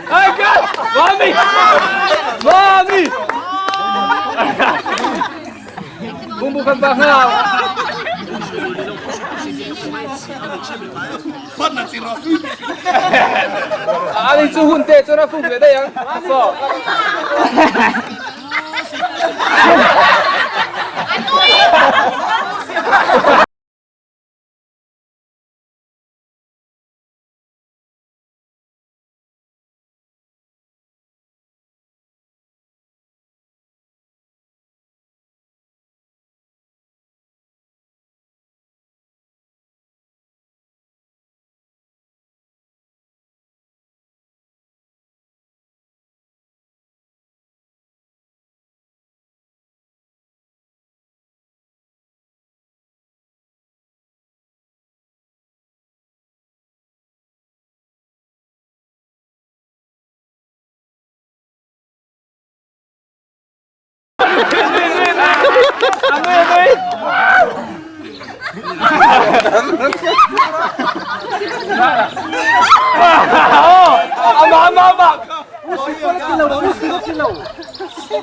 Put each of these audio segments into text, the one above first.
哎哥，妈咪，妈咪，公布分发号。啊！你做混地，做那富贵的样，错。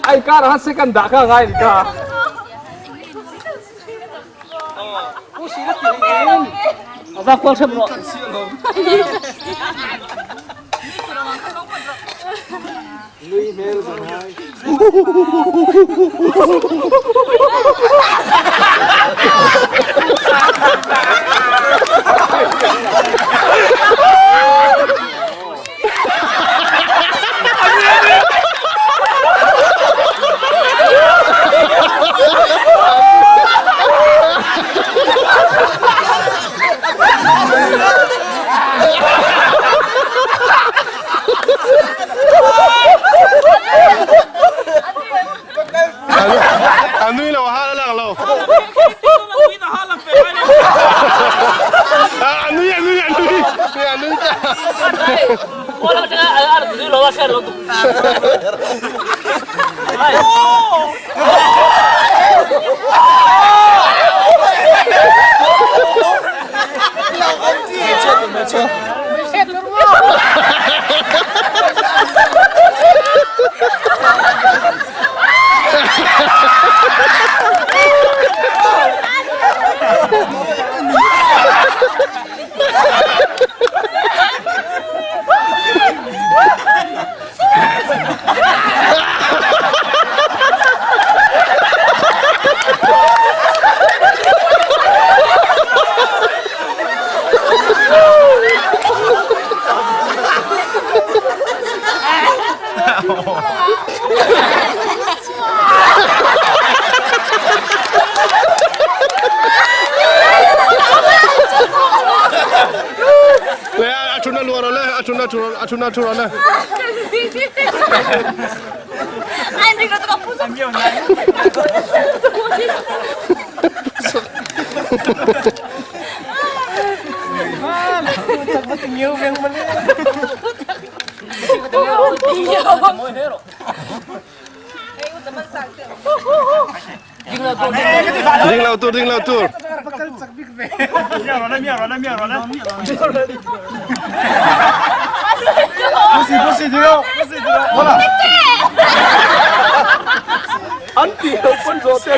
Ai ka ra second da ka ngai ka. Va kwal tham ro. A nui lo a ha lang lo. A nui a nui a nui. A nui ta. Le a thuna luar le a thuna thura a thuna thura le. Ding lo tur ding lo tur. An ti ho pun zo te.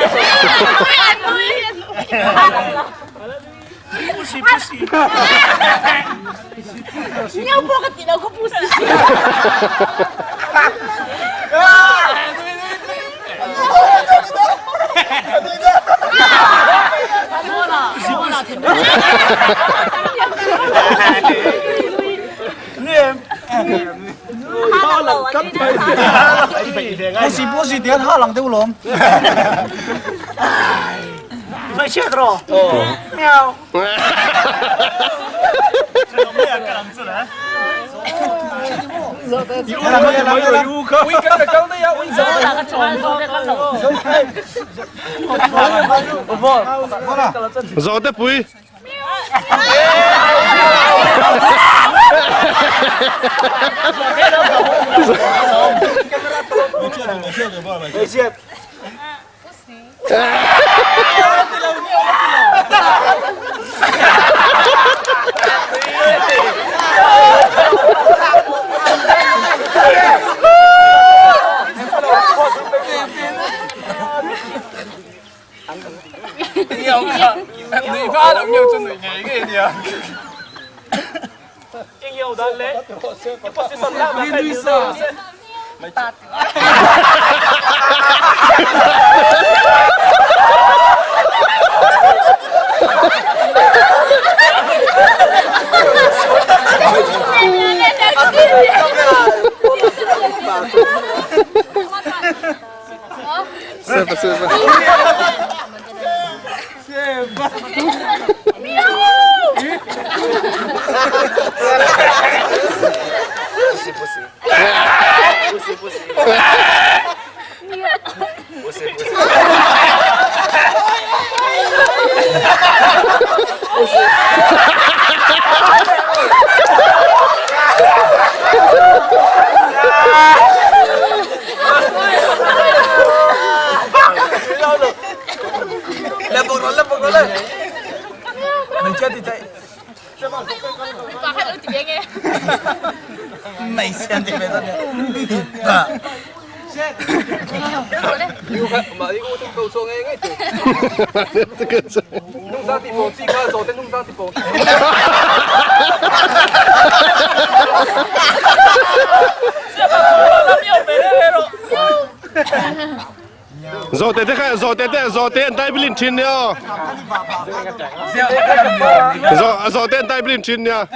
Ui ka kal na ya ui zo. Zo te pui. Sepa sepa. Zawhte te kha zawhte te zawhte an tai bilin thin nia aw. Zawhte an tai bilin thin nia.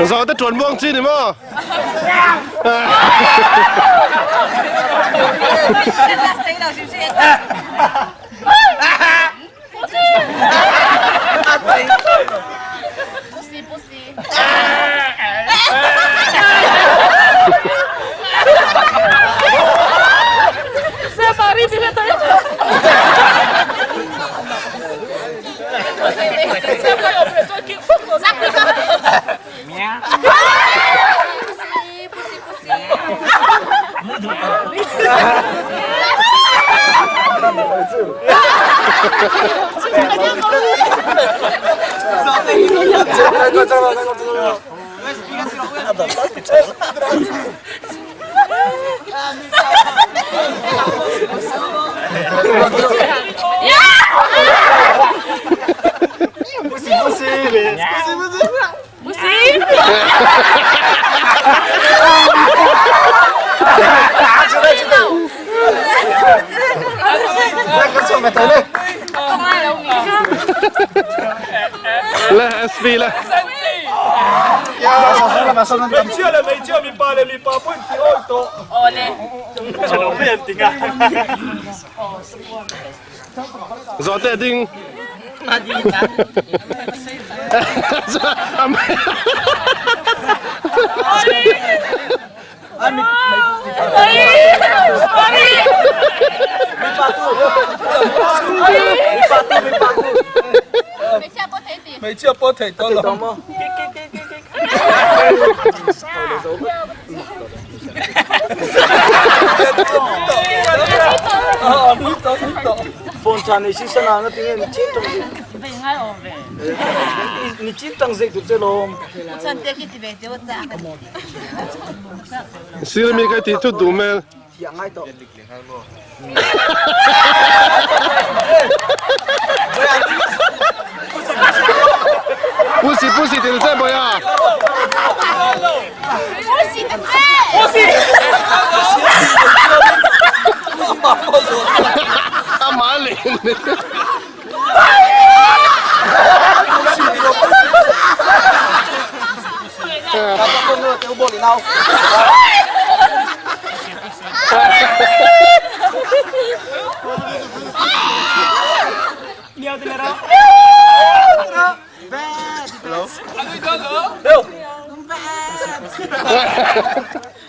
Zawhte tuan buang chi ni maw? Le SP le. Zawhte ding. Sir mi kai ti thut duh hmel. Pusi pusi ti che boya. Amah leh.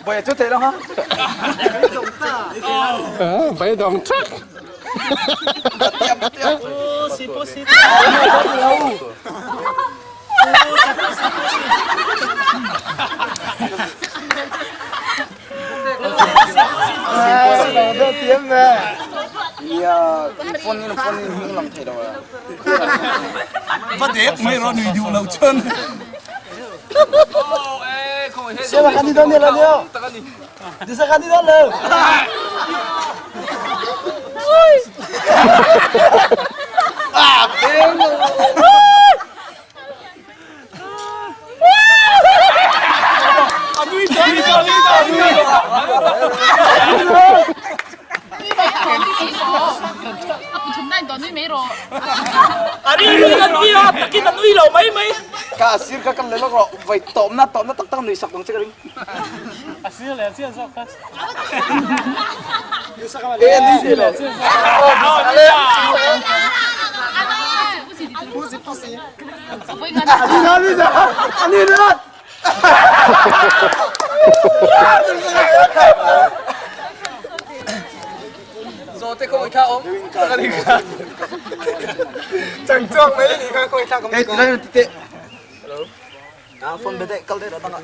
Bai chu thei lo ha. Bai dong thak. Pusi pusi. Phone in phone in hming lang thei lo. Va dek mai ro nui duh lo chun. Siapa kan di dalam ni lo. Disa kan di dalam. Ah, Ka sir ka kan le lok ro vai tawm na tawm na tak tak nui sak dong che ka ring. A sir le a sir zawk kha. E nui se lo. Ani na ani na. Zawhte khaw kha awm. Chang chuak mai ni kha koi thla Hey, tilai tite. Hello. Ah, phone bete kal de ra tanga.